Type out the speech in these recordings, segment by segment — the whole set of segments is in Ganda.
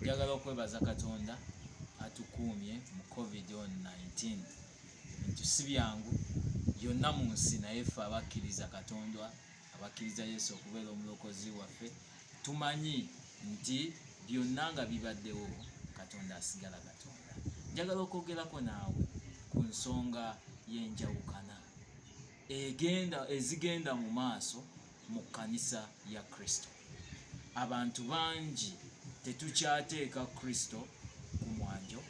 Njagala okwebaza Katonda atukuumye mu COVID-19. Ebintu si byangu yonna mu nsi, naye ffe abakkiriza Katonda, abakkiriza Yesu okubeera omulokozi waffe, tumanyi nti byonna nga bibaddewo Katonda asigala Katonda. Njagala okwogerako naawe ku nsonga y'enjawukana egenda ezigenda mu maaso mu kkanisa ya Kristo. Abantu bangi tetukyateeka Kristo ku mwanjo,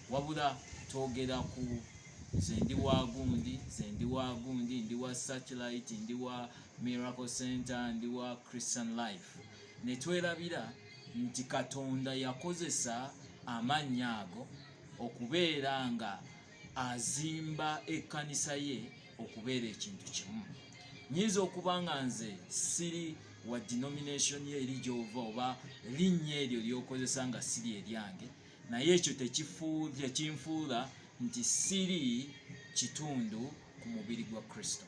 wabula twogera ku nze ndi wa gundi, nze ndi wa gundi, ndi wa Searchlight, ndi wa Miracle Center, ndi wa Christian Life, ne twerabira nti Katonda yakozesa amannya ago okubeera nga azimba ekkanisa ye okubeera ekintu kimu. Nyinza okuba nga nze siri wa denomination ye eri gy'ova oba linnya eryo ly'okozesa nga siri eryange, naye ekyo tekinfuula nti siri kitundu ku mubiri gwa Kristo.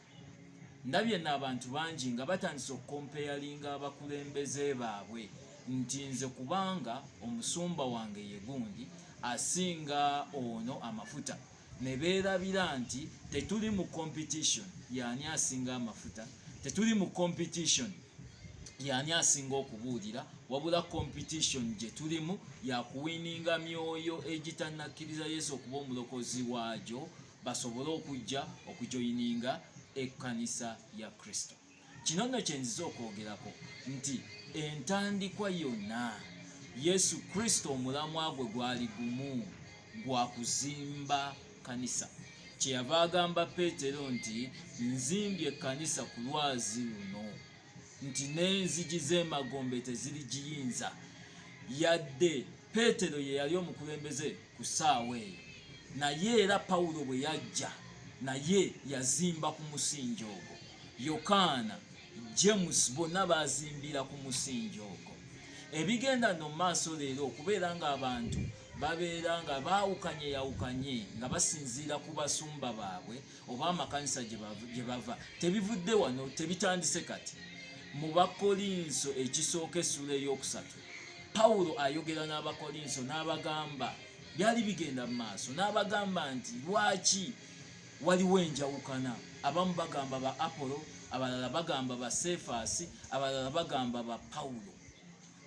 Ndabye nno abantu bangi nga batandise okukompeyalinga abakulembeze baabwe nti nze kubanga omusumba wange ye gundi asinga ono amafuta, ne beerabira nti tetuli mu competition y'ani asinga amafuta, tetuli mu competition y'ani asinga okubuulira, wabula competition gye tulimu ya kuwininga myoyo egitannakkiriza Yesu okuba omulokozi waagyo basobole okujja okujoyininga ekkanisa ya Kristo. Kino nno kye nzize okwogerako nti entandikwa yonna Yesu Kristo omulamwa gwe gwali gumu gwa kuzimba kkanisa. Kyeyava agamba Peetero nti nzimbye ekkanisa ku lwazi luno nti n'enzigi z'emagombe tezirigiyinza. Yadde Peetero ye yali omukulembeze ku ssaawa eyo, naye era Pawulo bwe yajja naye yazimba ku musingi ogwo. Yokaana, James bonna baazimbira ku musingi ogwo. Ebigenda no maaso leero okubeera ng'abantu babeera nga baawukanye yawukanye nga basinziira ku basumba baabwe oba amakanisa gye bava tebivudde wano, tebitandise kati. Mu Bakkolinso ekisooka essula ey'okusatu, Pawulo ayogera n'Abakolinso n'abagamba byali bigenda mu maaso n'abagamba nti lwaki Waliwo enjawukana. Abamu bagamba ba Apolo, abalala bagamba ba Seefaasi, abalala bagamba ba Pawulo.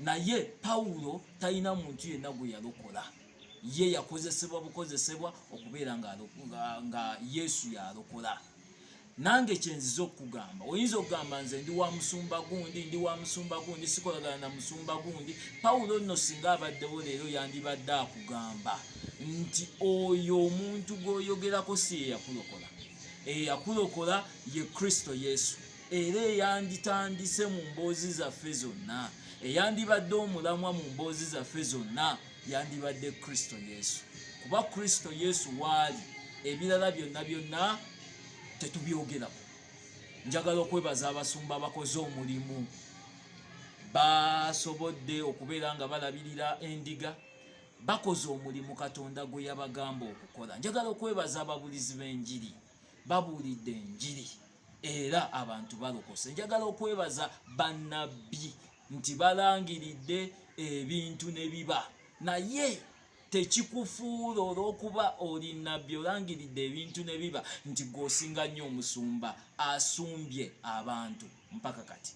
Naye Pawulo talina muntu yenna gwe yalokola. Ye yakozesebwa bukozesebwa okubeera nga, nga, nga Yesu y'alokola. Nange kye nzize okukugamba, oyinza okugamba nze ndi wa musumba gundi, ndi wa musumba gundi, sikolagana na musumba gundi. Pawulo nno singa abaddewo leero yandibadde akugamba nti oyo omuntu gw'oyogerako si ye yakulokola, eyakulokola ye Kristo Yesu, era eyanditandise mu mboozi zaffe zonna, eyandibadde omulamwa mu mboozi zaffe zonna yandibadde Kristo Yesu, kuba Kristo Yesu waali ebirala byonna byonna tetubyogerako. Njagala okwebaza abasumba abakoze omulimu, basobodde okubeera nga balabirira endiga, bakoze omulimu Katonda gwe yabagamba okukola. Njagala okwebaza ababulizi b'enjiri, babuulidde enjiri era abantu balokose. Njagala okwebaza bannabbi nti balangiridde ebintu ne biba, naye tekikufuula olw'okuba oli nnabbi olangiridde ebintu ne biba nti gwe osinga nnyo omusumba asumbye abantu mpaka kati.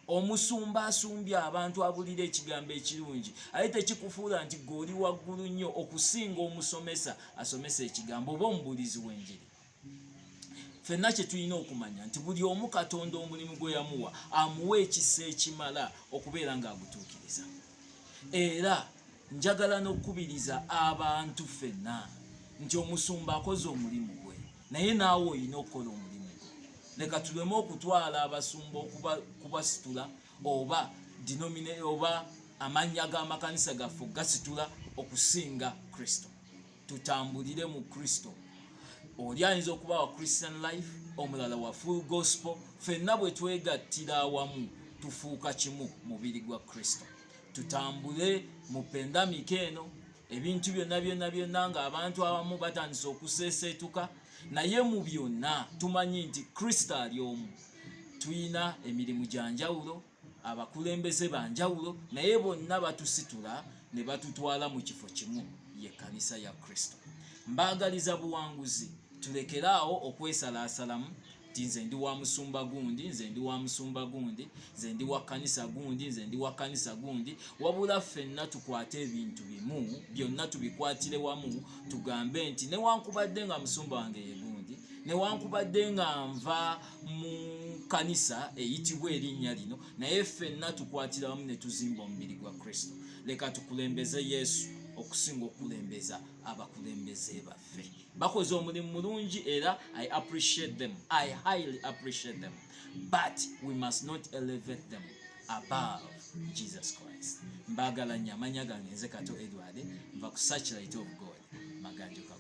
Omusumba asumbye abantu abulira ekigambo ekirungi, aye tekikufuula nti gwe oli waggulu nnyo okusinga omusomesa asomesa ekigambo oba omubuulizi w'enjiri. Ffenna kye tulina okumanya nti buli omu Katonda omulimu gwe yamuwa amuwa ekisa ekimala okubeera ng'agutuukiriza. Era njagala n'okukubiriza abantu ffenna nti omusumba akoze omulimu gwe, naye naawe olina okukola omulimu gwo. Leka tuleme okutwala abasumba okubasitula oba dinomine oba amannya g'amakanisa gaffe okugasitula okusinga Kristo. Tutambulire mu Kristo. Oli ayinza okuba wa Christian Life, omulala wa Full Gospel. Ffenna bwe twegattira awamu tufuuka kimu, mubiri gwa Kristo. Tutambule mu pandemic eno, ebintu byonna byonna byonna ng'abantu abamu batandise okuseeseetuka, naye mu byonna tumanyi nti Kristo ali omu. Tulina emirimu gya njawulo. Abakulembeze ba njawulo, naye bonna batusitula ne batutwala mu kifo kimu, ye kkanisa ya Kristo. Mbaagaliza buwanguzi. Tulekere awo okwesalaasalamu nti nze ndi wa musumba gundi, nze ndi wa musumba gundi, nze ndi wa kkanisa gundi, nze ndi wa kkanisa gundi. Wabula ffenna tukwate ebintu bimu, byonna tubikwatire wamu, tugambe nti newankubadde nga musumba wange ye gundi, newankubadde nga nva mu kkanisa eyitibwa erinnya lino, naye ffenna tukwatira wamu ne tuzimba omubiri gwa Kristo. Leka tukulembeze Yesu okusinga okukulembeza abakulembeze baffe. Bakoze omulimu mulungi era I appreciate them, I highly appreciate them, but we must not elevate them above Jesus Christ. Mbaagala nnyo. Amanya gange nze Kato Edward, nva ku Searchlight of God, Maganjo Kakumiro.